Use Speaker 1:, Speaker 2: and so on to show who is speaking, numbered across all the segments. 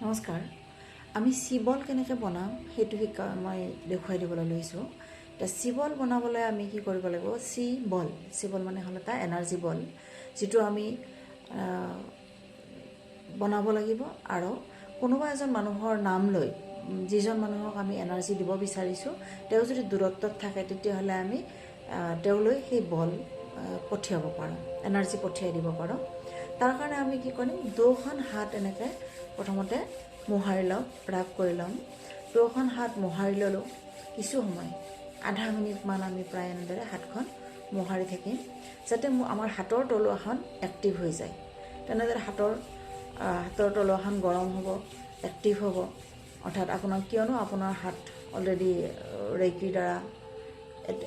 Speaker 1: নমস্কাৰ। আমি চি বল কেনেকৈ বনাম, সেইটো শিকা মই দেখুৱাই দিবলৈ লৈছোঁ। এতিয়া চি বল বনাবলৈ আমি কি কৰিব লাগিব? চি বল, চি বল মানে হ'ল এটা এনাৰ্জি বল, যিটো আমি বনাব লাগিব আৰু কোনোবা এজন মানুহৰ নাম লৈ, যিজন মানুহক আমি এনাৰ্জি দিব বিচাৰিছোঁ, তেওঁ যদি দূৰত্বত থাকে, তেতিয়াহ'লে আমি তেওঁলৈ সেই বল পঠিয়াব পাৰোঁ, এনাৰ্জি পঠিয়াই দিব পাৰোঁ। তাৰ কাৰণে আমি কি কৰিম? দুখন হাত এনেকৈ প্ৰথমতে মোহাৰি ল'ম, ৰাব কৰি ল'ম। দুখন হাত মোহাৰি ল'লোঁ। কিছু সময়, আধা মিনিটমান আমি প্ৰায় এনেদৰে হাতখন মোহাৰি থাকিম, যাতে আমাৰ হাতৰ তলুৱাখন এক্টিভ হৈ যায়। তেনেদৰে হাতৰ তলুৱাখন গৰম হ'ব, এক্টিভ হ'ব। অৰ্থাৎ আপোনাৰ, কিয়নো আপোনাৰ হাত অলৰেডি ৰেকিৰ দ্বাৰা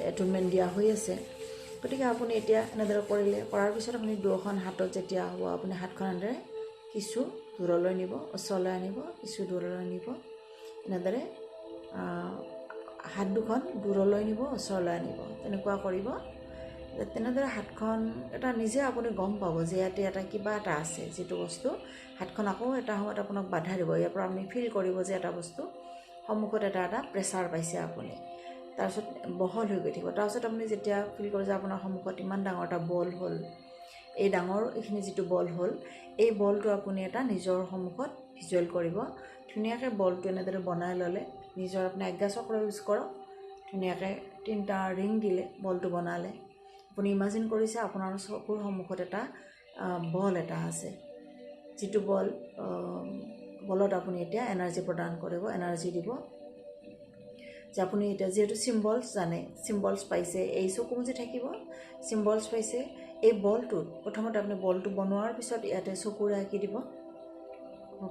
Speaker 1: এটুনমেণ্ট দিয়া হৈ আছে। গতিকে আপুনি এতিয়া এনেদৰে কৰিলে, কৰাৰ পিছত আপুনি দুয়োখন হাতত যেতিয়া হ'ব, আপুনি হাতখন এনেদৰে কিছু দূৰলৈ নিব, ওচৰলৈ আনিব, কিছু দূৰলৈ নিব। এনেদৰে হাত দুখন দূৰলৈ নিব, ওচৰলৈ আনিব, তেনেকুৱা কৰিব। তেনেদৰে হাতখন এটা নিজে আপুনি গম পাব যে ইয়াতে এটা কিবা এটা আছে, যিটো বস্তু হাতখন আকৌ এটা সময়ত আপোনাক বাধা দিব। ইয়াৰ পৰা আপুনি ফিল কৰিব যে এটা বস্তু সন্মুখত এটা এটা প্ৰেছাৰ পাইছে আপুনি। তাৰপিছত বহল হৈ গৈ থাকিব। তাৰপিছত আপুনি যেতিয়া ফিল কৰিব যে আপোনাৰ সন্মুখত ইমান ডাঙৰ এটা বল হ'ল, এই ডাঙৰ এইখিনি যিটো বল হ'ল, এই বলটো আপুনি এটা নিজৰ সন্মুখত ভিজুৱেল কৰিব। ধুনীয়াকৈ বলটো এনেদৰে বনাই ল'লে, নিজৰ আপুনি আজ্ঞাচক্ৰ ইউজ কৰক। ধুনীয়াকৈ তিনিটা ৰিং দিলে, বলটো বনালে। আপুনি ইমাজিন কৰিছে আপোনাৰ চকুৰ সন্মুখত এটা বল এটা আছে, যিটো বলত আপুনি এতিয়া এনাৰ্জি প্ৰদান কৰিব, এনাৰ্জি দিব যে আপুনি এতিয়া যিহেতু চিম্বলছ জানে, চিম্বলছ পাইছে, এই চকু মুজি থাকিব, চিম্বলছ পাইছে। এই বলটোত প্ৰথমতে আপুনি বলটো বনোৱাৰ পিছত ইয়াতে চকুৰে আঁকি দিব।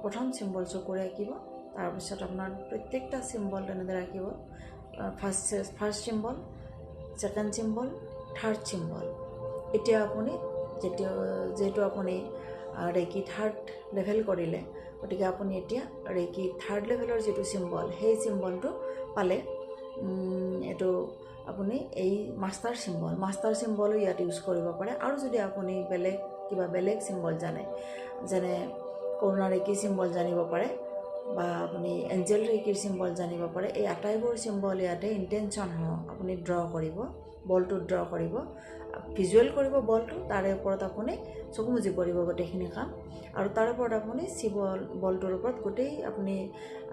Speaker 1: প্ৰথম চিম্বল চকুৰে আঁকিব। তাৰপিছত আপোনাৰ প্ৰত্যেকটা চিম্বল তেনেদৰে আঁকিব। First symbol, second symbol, third symbol. এতিয়া আপুনি যেতিয়া, যিহেতু আপুনি ৰেকি থাৰ্ড লেভেল কৰিলে, গতিকে আপুনি এতিয়া ৰেকি থাৰ্ড লেভেলৰ যিটো চিম্বল, সেই চিম্বলটো পালে। এইটো আপুনি এই মাষ্টাৰ চিম্বল, মাষ্টাৰ চিম্বলো ইয়াত ইউজ কৰিব পাৰে। আৰু যদি আপুনি বেলেগ কিবা বেলেগ চিম্বল জানে, যেনে কৰুণা ৰেকি চিম্বল জানিব পাৰে বা আপুনি এঞ্জেল ৰেকিৰ চিম্বল জানিব পাৰে, এই আটাইবোৰ চিম্বল ইয়াতে ইণ্টেনশ্যনসহ আপুনি ড্ৰ কৰিব, বলটো ড্ৰ কৰিব, ভিজুৱেল কৰিব বলটো। তাৰে ওপৰত আপুনি চকু মুজি কৰিব গোটেইখিনি কাম আৰু তাৰ ওপৰত আপুনি বলটোৰ ওপৰত গোটেই আপুনি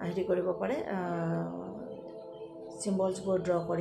Speaker 1: হেৰি কৰিব পাৰে, চিম্বলছবোৰ ড্ৰ কৰিব।